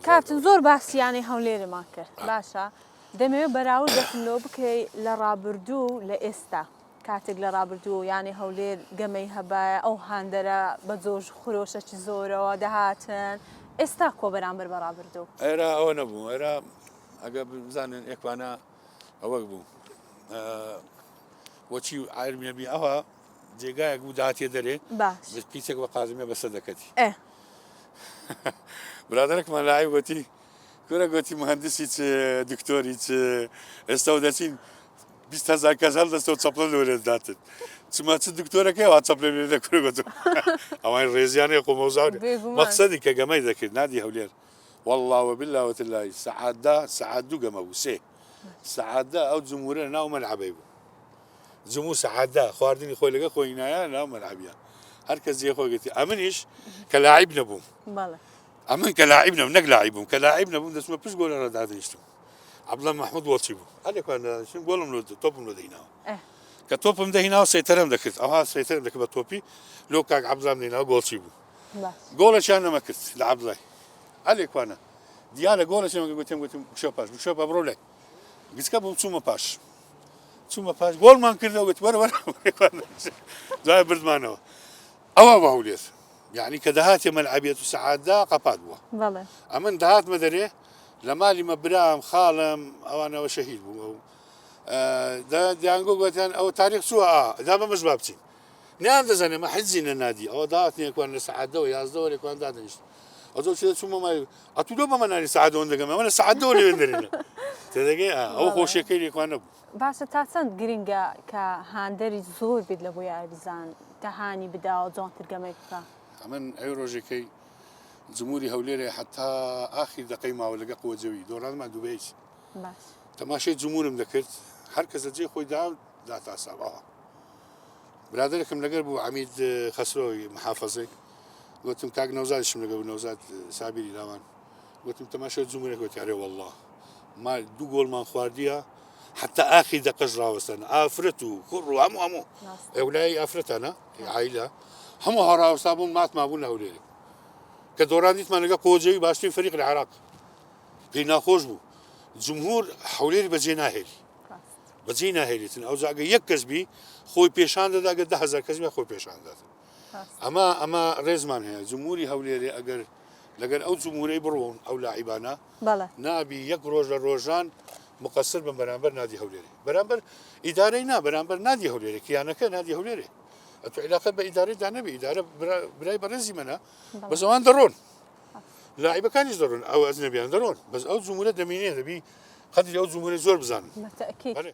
کاپتن زۆر باسی یانەی هەولێرمان کرد باشە دەمەوێت بەراوردێکم لەوە بکەی لە ڕابردوو لە ئێستا کاتێک لە ڕابردوو یانەی هەولێر گەمەی هەبایە ئەو هاندەرە بە جۆش خرۆشەکی زۆرەوە دەهاتن ئێستا کۆ بەرامبەر بە ڕابردوو. ئێرە ئەوە نەبوو ئێرە ئەگە بزانن ئێکوانە ئەوەک بوو وەچی ئارمیەبی ئەوە جێگایەک بوو دەهاتیە دەرێ باش پیچێک بە قازمێ بەسەر دەکەتی ئێ برادەرەکمان لای گوتی کورە گوتی مهندسی چ دکتۆری چ ئێستا و دەچین 20 هزار کەس هەڵدەستەوە چەپڵە لۆرێ داتن چما چ دکتۆرەکەی وا چەپڵێ لێ دە کورە گوتم ئەوان ڕێزیانەیە خۆ مەوزاو بێگومان. مەقسەدی کە گەمەی دەکرد نادی هەولێر والله وبالله وتالله سەعات دا سەعات دوو گەمە بوو سێ سەعات دا ئەو جمهورە ناو مەلعەبەی بوو جمو سەعات دا خواردنی خۆی لەگە خۆی نایە ناو مەلعەبیە هەر کەس جێ خۆی گرتی ئەمنیش کە لاعیب نەبووم بەڵێ ئەمن کە لاعیب نەبووم نەک لاعیب بووم کە لاعیب نەبووم دەچمە پشت گۆلە ڕە دادەنیشتم عەبدوڵڵا مەحمود گۆڵچی بوو هەرێکوان دادەنیشتم گۆڵم لۆ تۆپم لۆ دەهیناوە ئێ. کە تۆپم دەهیناوە سەیتەرەم دەکرد ئەوها سەیتەرم دەکرد بە تۆپی لۆ کاک عەبدوڵڵام دەهیناوە گۆڵچی بوو باش گۆڵێکیان نەمەکرد لە عەبدوڵای ئەلێکوانە دیارە گۆڵێکیان نەمەکرد گوتم گوتم بچۆ پاش بچۆ پا بڕۆ لای گچکە بووم چوومە پاش چوومە پاش گۆڵمان کردەوە گوت وەرە وەرە دوای بردمانەوە ئەوە بە هەولێر یعنی کە دەهاتێ مەلعەبیەت و سەعاتدا قەپات بووە بەڵێ ئەمن دەهاتمە دەرێ لە مالی مە برام خاڵم ئەوانەوە شەهید بوو ئەو دیانگۆ گوتیان ئەو تاریخ چووە ئا دا بە مەزبا بچین نیان دەزانێ مە حجزی نە نادی ئەوە داهات نێکوان لە سەعاتدەوە یازدەوە لێکوان دادەنیشت ئەزۆ چێ چوومە مای ئەتوو لۆ بەمە نانی سەعات ئەوەندە گەمە ئەمە لە سەعات دەوە لەوێ دەرێنە تێدەگەی ئا ئەو خۆشیەکەی لێکوان نەبوو. باشە تا چەند گرنگە کە هاندەری زۆر بیت لە بۆ یاریزان کە هانی بدا و جوانتر گەمەی بکا؟ ئەمن ئەوی ڕۆژێکەی جمهوری هەولێرێ حەتا ئاخیر دەقەی ماوە لەگە قوە جەوی دۆڕانمان دوو بە هیچ باش. تەماشای جمهورم دەکرد هەر کەس لە جێی خۆی دا داتاسا ئەوە برادەرێکم لەگەر بوو عەمید خەسرۆی محافەزەی گوتم کاک نەوزادیشم لەگەڵ بوو نەوزاد سابیری لاوان گوتم تەماشای جمهورێک گوتی ئەرێ والله ما دوو گۆڵمان خواردیە حتا ئاخی دەقەش ڕاوەستان ئافرەت و کوڕ و هەموو هەموو ئەولای ئافرەتانە عیلە هەموو هەڕاوەستا بوون ماتما بوون لە هەولێرێ کە دۆڕان دیتمان لەگە قۆجەوی باشترین فەریق لە عێراق پێی ناخۆش بوو جمهور هەولێری بەجێ ناهێلی بەجێی ناهێلیتن ئەوجا ئەگەر یەک کەس بی خۆی پێشان دەدا گەر 10هزار کەس بێ خۆی پێشان دەدات ئەمە ئەمە ڕێزمان هەیە جمهوری هەولێرێ ئەگەر لەگەر ئەو جمهورەی بڕۆن ئەو لاعیبانە نابی یەک ڕۆژ لە ڕۆژان مقصر بن بەرامبەر نادی هەولێرێ بەرامبەر ئیدارەی نا بەرامبەر نادی هەولێرێ کیانەکە نادی هەولێرێ ئەتو علاقە بە ئیدارەی دانەبی ئیدارە برای بەڕێزی منە بەس ئەوان دەڕۆن لاعیبەکانیش دەڕۆن ئەو ئەجنەبیان دەڕۆن بەس ئەو جمهورە دەمینێ دەبی قەدری ئەو جمهورە زۆر بزانن بە تەئکید. بەڵێ.